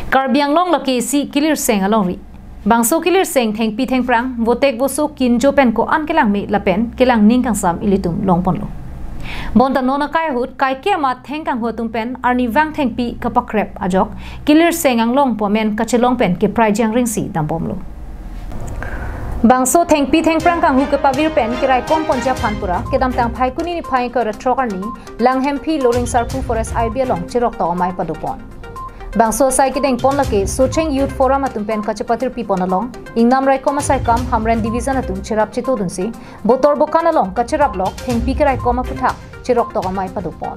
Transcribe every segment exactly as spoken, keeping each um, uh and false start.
Karbi Anglong lake isi kilirseng alongri. Bangso kilirseng thengpi thengphrang, votek voso kinjo pen ko-an kelang me lapen kelang ning kangsam ilitum longponlo. Bonta non akai ahut, kaike amat thengkanghu atum pen arnivang thengpi kapakrep ajok, kilirseng anglong pu amen kachelong pen keprai jangring si dambomlo. Bangso thengpi thengphrang kanghu kepavir pen keraikom ponji aphan pura, kedamtang Phaikuni niphai ingkoi ra throk arni, Langhemphi Loring Sarpo Forest I B along cheroktok amei padopon. Bangso asai kedengpon lake Socheng Youth Forum atum pen kachepatirpipon along, ingnam raikom asai kam Hamren Division atum cherap chetodunsi, Botor Bokan along kacheraplok thengpi keraikom aputhak cheroktok amei padopon.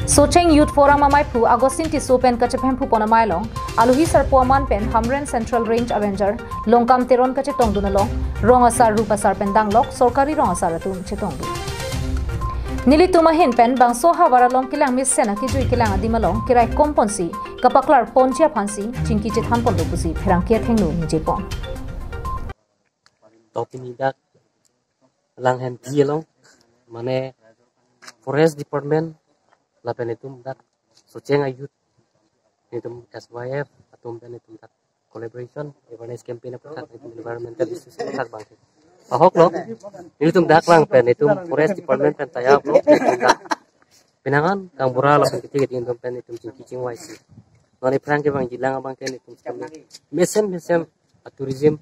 Socheng Youth Forum ameiphu Augustine Tisso pen kachephemphupon amei along, aluhi sarpo aman pen Hamren Central Range Ranger Longkam Teron kachetongdun along, rong asar rup asar pen danglok sorkari rong asar atum chetongdun. Nelitum ahin pen bangso ahavar along kelang mesen akejui kelang adim along keraikom ponsi kapaklar ponji aphansi chingki chethan ponlo pusi pherangke athengno ningjepon. Topini dak Langhemphi along, mane Forest Department lapen itum dak Socheng a-youth, itum S Y F atum pen itum dak collaboration awareness campaign aputhak, itum environmental issues aputhak abangke. Ahoklo, nelitum dak lang pen itum Forest Department pen tie up lo, itum dak penang an kangbura lapen kiti kiti itum pen itum chingki chingvaisi. Non ephrang kevangji lang abangke itum sitame mesen mesen a-tourism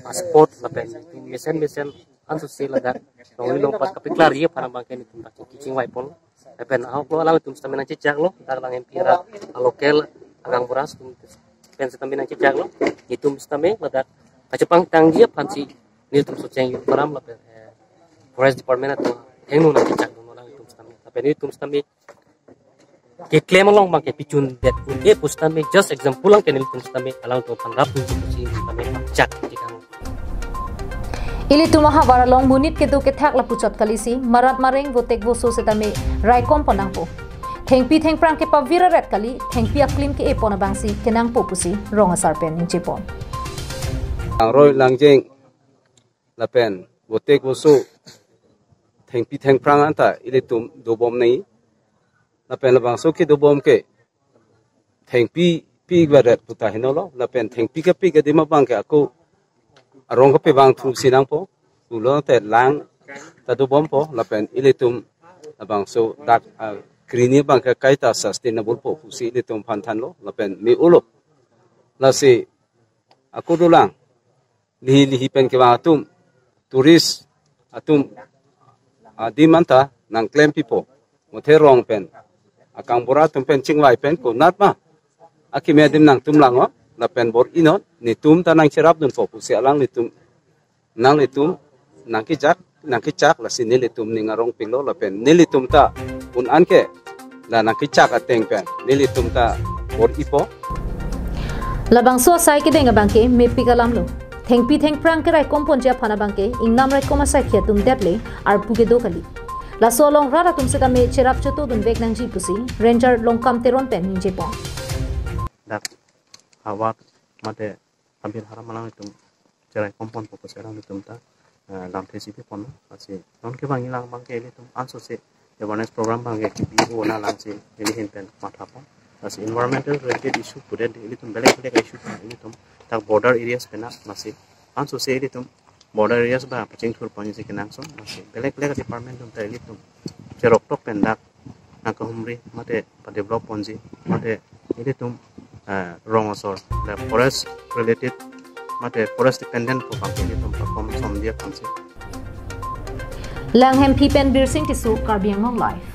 a-spot lapen itum mesen mesen ansose ladak longri longpat kapaklarji aphan abangke itum dak chingki chingvaipon. Lapen ahoklo, alang itum sitame nangchechaklo, dak Langhemphi arat a-local akangbura atum pen sitame nangchechaklo. Itum sitame ladak kachepangtangji aphansi nelitum Socheng Youth Forum lapen, eh, Forest Department atum athengno nangchechaklo alang itum sitame. Lapen itum sitame keklem along abangke pichundet un-e pu sitame, just example abangke nelitum sitame alangtum aphan rapdunji pusi sitame chak chikang. Ilitum ahavar along monit kedo kethak lapuchot kalisi, marat mareng votek voso sitame raikom pon nangpo. Thengpi thengphrang kepavir aret kali, thengpi aklim ke-epon abangsi kenangpo pusi rong asar pen ningjepon. Langroi langjeng lapen votek voso thengpi thengphrang anta ilitum dobom nangji. Lapen labangso kedobom ke thengpi pi baret puta henolo, lapen thengpi kepik adim abangke ako arong kepevang thusi nangpo, pulote lang ta dobompo, lapen ilitum labangso dak, ah, krini abangke kaita sustainable po pusi ilitum aphan thanlo, lapen me-olo. Lasi ako dolang, lihi lihi pen kevang atum, tourist atum, ah, adim anta nangklempipo. Muthe rong pen, akangbura atum pen chingvai pen konat ma akeme adim nangtum lang-o, lapen bor-inon, netum ta nangcherapdunpo pusi alanglitum, nanglitum nangkechak, nangkechak, lasi nelitum ning arongpiklo, lapen nelitum ta un-an ke la nangkechak ateng pen nelitum ta bor-ipo. Labangso asai kedeng abangke mepik alamlo. Thengpi thengphrang keraikom ponji aphan abangke ingnam raikom asaikhi atum det le arpu kedo kali. Laso along rat atum sitame cherap chetodunvek nangji pusi Ranger Longkam Teron pen ningjepon. Dak havar mate Abir haram alanglitum cheraikom ponpo pusi alanglitum ta, eh, lamthe si pipon. Lasi non kevangji lang abangke ilitum ansose awareness program abangke kebi-o nang lang si ili ahin pen mathapon. Lasi environmental related issue pudet ilitum belek belek issue pen ilitum dak border areas pen na, lasi ansose ilitum border areas ba pachingthurponji si kenangsot, lasi belek belek department atum ta ilitum cheroktok pen dak nangkahumri mate padevelop ponji mate ilitum, eh, rong asor, the forest related mate forest dependent program ilitum perform somdia aphansi. Langhemphi pen Birsing Tisso, Karbi Anglong Live.